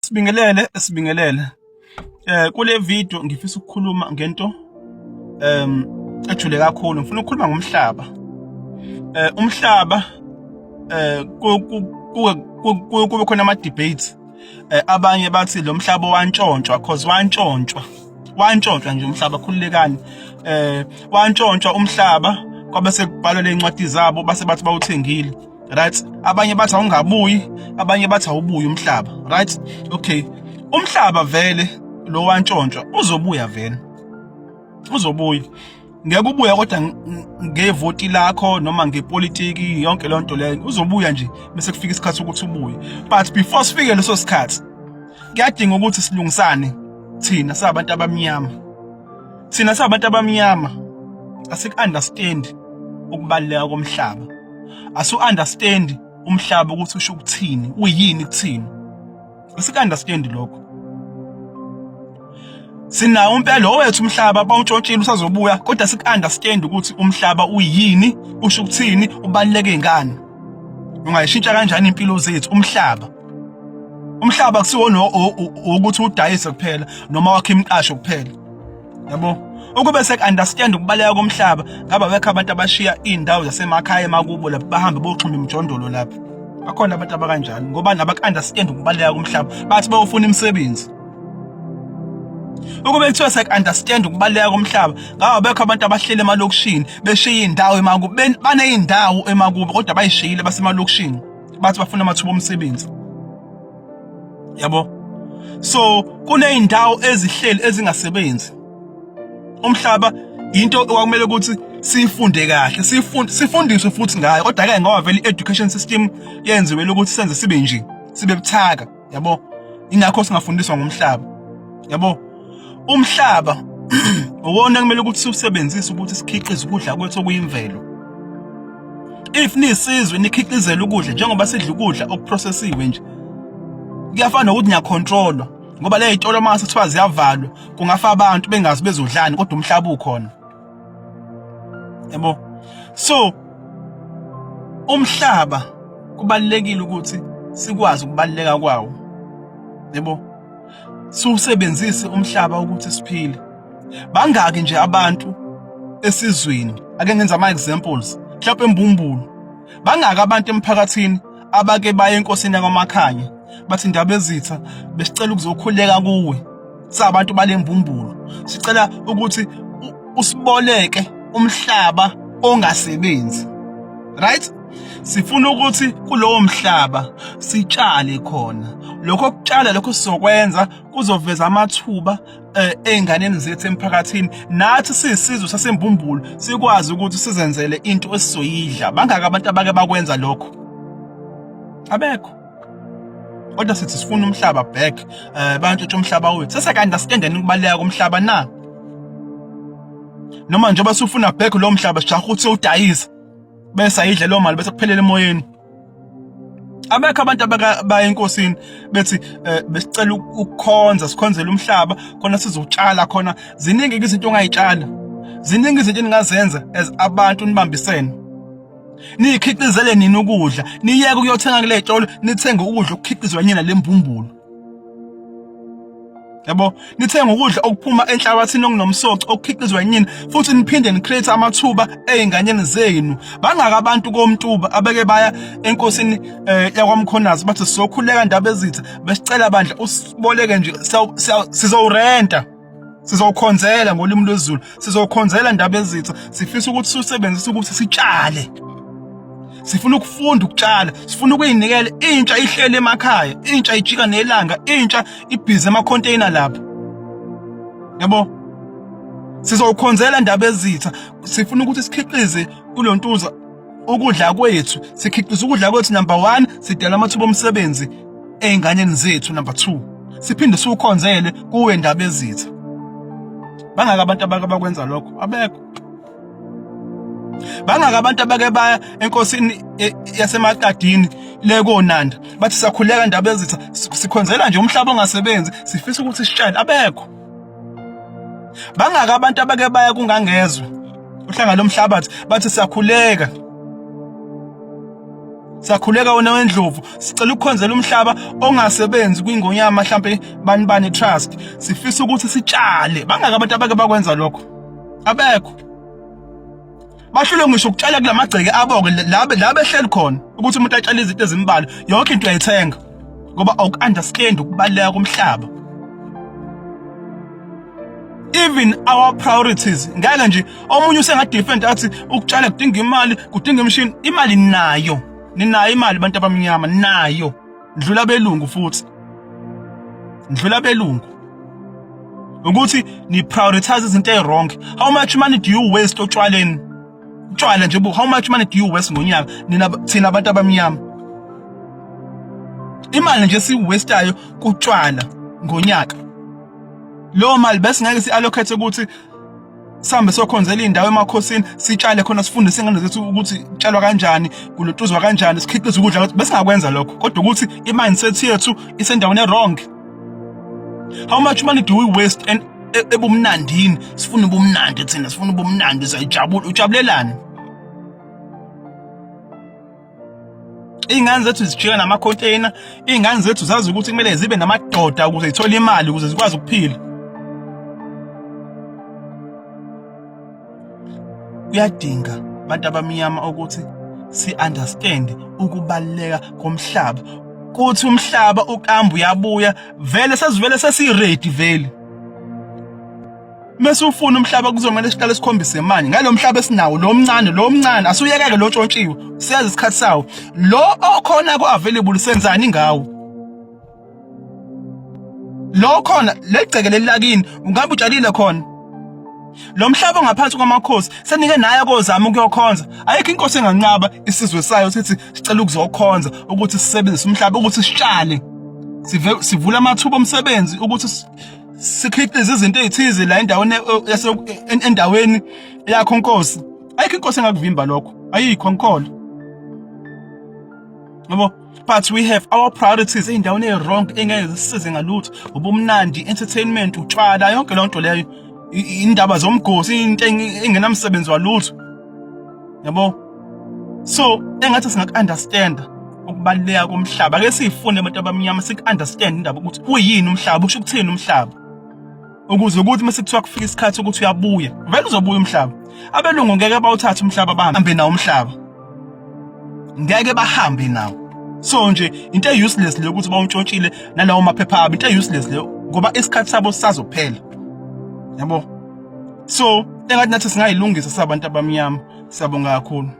Sibingelele, sibingelele. Kule video ngifisa ukukhuluma ngento ejule kakhulu. Ngifuna ukukhuluma ngomhlaba. Umhlaba kube khona ama debates. Abanye bathi lo mhlaba wantshontshwa cause wantshontshwa. Wantshontshwa nje umhlaba, khululekani. Wantshontshwa umhlaba kwabe sekubhalwa lezincwadi zabo base bathi bawuthengile. Right, abanye bathi awungabuyi, abanye bathi awubuyi umhlaba. Right, okay, umhlaba vele lo wantshontshwa uzobuya vele, uzobuya. Ngeke ubuya kodwa ngevoti lakho noma ngepolitiki, yonke leyo nto leyo. Uzobuya nje bese kufika isikhathi sokuthi ubuye. But before sifike leso sikhathi, kuyadinga ukuthi silungisane thina sabantu abamnyama. Thina sabantu abamnyama asiku-understand ukubaluleka komhlaba, asu-understand umhlaba ukuthi usho ukuthini, uyini kuthini. Asiku-understand lokho. Sinawo impela owethu umhlaba, bawuntshontshile, usazobuya, kodwa siku-understand ukuthi umhlaba uyini, usho ukuthini, ubaluleke ngani, ungayishintsha kanjani impilo zethu umhlaba. Umhlaba kusiwona ukuthi udayise kuphela noma wakhe imiqasho kuphela, yabo. Ukube sek-understand ukubaleka komhlaba, ngabe abekho abantu abashiya iy'ndawo zasemakhaya emakubo lapho bahambe boxhuma imijondolo lapho. Bakhona abantu abakanjalo ngoba nabaku-understand ukubaleka komhlaba, bathi bayofuna imisebenzi. Ukube kuthiwa sek-understand ukubaleka komhlaba, ngabe abekho abantu abahleli emalokishini beshiya iy'ndawo emakubo, baney'ndawo emakubo kodwa bayishiyile, basemalokishini, bathi bafuna amathuba omsebenzi, yabo. So kuney'ndawo ezihleli ezingasebenzi. Umhlaba into okwakumele ukuthi siyifunde kahle, sifunde, sifundiswe futhi ngayo, kodwa-ke ngoba vele i-education system yenziwe ukuthi senze sibe nje, sibe buthaka, yabo, ingakho singafundiswa ngomhlaba, yabo. Umhlaba uwona kumele ukuthi siwusebenzise ukuthi sikhiqize ukudla kwethu okuyimvelo. If nisizwe nikhiqizela ukudla njengoba sidla ukudla okuprocessiwe nje, kuyafana nokuthi niyacontrolwa, ngoba le y'tolo uma kuthiwa ziyavalwa kungafa abantu bengazi bezodlani, kodwa umhlaba ukhona, yabo. So umhlaba kubalulekile ukuthi sikwazi ukubaluleka kwawo, yabo, siwusebenzise umhlaba ukuthi siphile. Bangaki nje abantu esizweni? Ake ngenza ama examples. Mhlawumbe embumbulu, bangaki abantu emphakathini abake baye enkosini yakwaMakhanya bathi, "Ndaba ezitha, besicela ukuzokhuleka kuwe, sabantu balembumbulu, sicela ukuthi usiboleke umhlaba ongasebenzi, right? Sifuna ukuthi kulowo mhlaba sitshale khona. Lokho kutshala, lokho sizokwenza kuzoveza amathuba ey'nganeni zethu emphakathini, nathi siyisizwe sasembumbulu sikwazi ukuthi sizenzele into esizoyidla." Bangaka abantu abake bakwenza lokho? Abekho. Kodwa sithi sifuna umhlaba back, bantshontsha umhlaba wethu. Seseka-understand ukubaluleka komhlaba na? Noma njengoba sufuna back lo mhlaba, sijaha ukuthi sewudayisa bese ayidle leyo mali, bese kuphelele emoyeni? Abekho abantu abaya enkosini bethi, "Besicela ukukhonza, sikhonzele umhlaba khona sizotshala khona"? Ziningi izinto ongayitshala, ziningi izinto eningazenza as abantu nibambisene, niyikhiqizele nini ukudla, niyeke ukuyothenga kule tolo, nithenge ukudla okukhiqizwa nyina lembumbulu, yabo. Nithenge ukudla okuphuma enhlabathini, okunomsoco, okukhiqizwa yinina, futhi niphinde ni-create amathuba ey'nganeni zenu. Bangaka abantu komtuba abeke baya enkosini yakwaMkhonazi bathi, "Sizokhuleka, ndaba ezitha, besicela bandla usiboleke nje, sizowurenta, sizokhonzela," ngolimi lwesiZulu, "sizokhonzela, ndaba ezitha, sifisa ukuthi siwusebenzise ukuthi sitshale, sifuna ukufunda ukutshala, sifuna ukuyinikela." Intsha ihlele emakhaya, intsha ijika nelanga, intsha ibhizi ema-container lapha, yabo. "Sizowukhonzela, ndaba ezitha, sifuna ukuthi sikhiqize kulontuza ukudla kwethu, sikhiqiza ukudla kwethu. Number 1, sidala amathuba omsebenzi ey'nganeni zethu. Number 2, siphinde siwukhonzele kuwe, ndaba ezitha." Bangaka abantu abake bakwenza lokho? Abekho. Bangaka abantu abake baya enkosini yaseMaqadini le koNanda bathi, "Sakhuleka, ndaba ezitha, sikhonzela nje umhlaba ongasebenzi, sifisa ukuthi sitshale"? Abekho. Bangaka abantu abake baya kungangezwe uhlanga lomhlabathi bathi, "Siyakhuleka, Siyakhuleka wena wendlovu, sicela ukukhonzela umhlaba ongasebenzi kwingonyama mhlampe bani bani trust. Sifisa ukuthi sitshale. Bangaka abantu abake bakwenza lokho? Abekho. Bahlulwe ngisho ukutshala kulamagceke abo-ke la behleli khona ukuthi umuntu atshale izinto ezimbalwa, yonke into uyayithenga ngoba awuku-understand ukubaluleka komhlaba. Even our priorities ngeke nje omunye usengadefend athi ukutshala kudinga imali, kudinga imishini. Imali nayo, ninayo imali abantu abamnyama, nayo ndlula abelungu, futhi ndlula abelungu ukuthi ni prioritize izinto ezi-wrong. How much money do you waste otshwaleni? Utshwala nje bu, how much money do you waste ngonyaka nina, thina abantu abamnyama? Imali nje esiyi-wastayo kutshwala ngonyaka, leyo mali bese ngeke si-allocate ukuthi sihambe sokhonzela iy'ndawo emakhosini, sitshale khona, sifundise ingane zethu ukuthi kutshalwa kanjani, kulotuzwa kanjani, sikhiqize ukudla. Besingakwenza lokho, kodwa ukuthi i-mindset yethu isendaweni e-wrong. How much money do we waste and ebumnandini? Sifuna ubumnandi thina, sifuna ubumnandi, siyajabula. Ujabulelani? Iy'ngane zethu zijika namakhonteyina. Iy'ngane zethu zazi ukuthi kumele zibe namadoda ukuze zithole imali, ukuze zikwazi ukuphila. Kuyadinga abantu abamnyama ukuthi si-understand ukubaluleka komhlaba, kuthi umhlaba ukambe uyabuya vele, sesivele sesi-ready vele. Mase ufuna umhlaba, kuzomele siqale sikhombise manje ngalo mhlaba esinawo lo mncane, lo mncane asuyekeke, lo tshontshiwe, siyazi isikhathi sawo. Lo okhona ku available, senzani ngawo lo khona? Legceke lelakini ungabe utshalile khona. Lo mhlaba ongaphansi kwamakhosi senike naye kozama ukuyokhonza. Ayikho inkosi enganqaba isizwe sayo sithi sicela ukuzokhonza, ukuthi sisebenzise umhlaba ukuthi sitshale, sivule amathuba omsebenzi, ukuthi sikhiqize izinto ezithize la endaweni endaweni yakho nkosi. Ayikho inkosi engakuvimba lokho, ayikho ngikhona, yabo. But we have our priorities ey'ndaweni ey'wrong engeke zisisize ngalutho. Ubumnandi, entertainment, utshwala, yonke leyo nto leyo, indaba zomgosi, into engenamsebenzi walutho, yabo. So engathi singaku-understanda ukubaluleka komhlaba. Ake siyifunde abantu abamnyama, siku-understand indaba ukuthi uyini umhlaba, usho ukuthini umhlaba, ukuze ukuthi mase kuthiwa kufika isikhathi ukuthi uyabuya, vele uzobuya umhlaba. Abelungu ngeke bawuthathe umhlaba bahambe nawo umhlaba, ngeke bahambe nawo. So nje into e-useless leyo ukuthi bawuntshontshile nalawo maphepha abo, into e-useless leyo ngoba isikhathi sabo sisazophela, yabo. So engathi nathi singayilungisa sabantu abamnyama. Siyabonga kakhulu.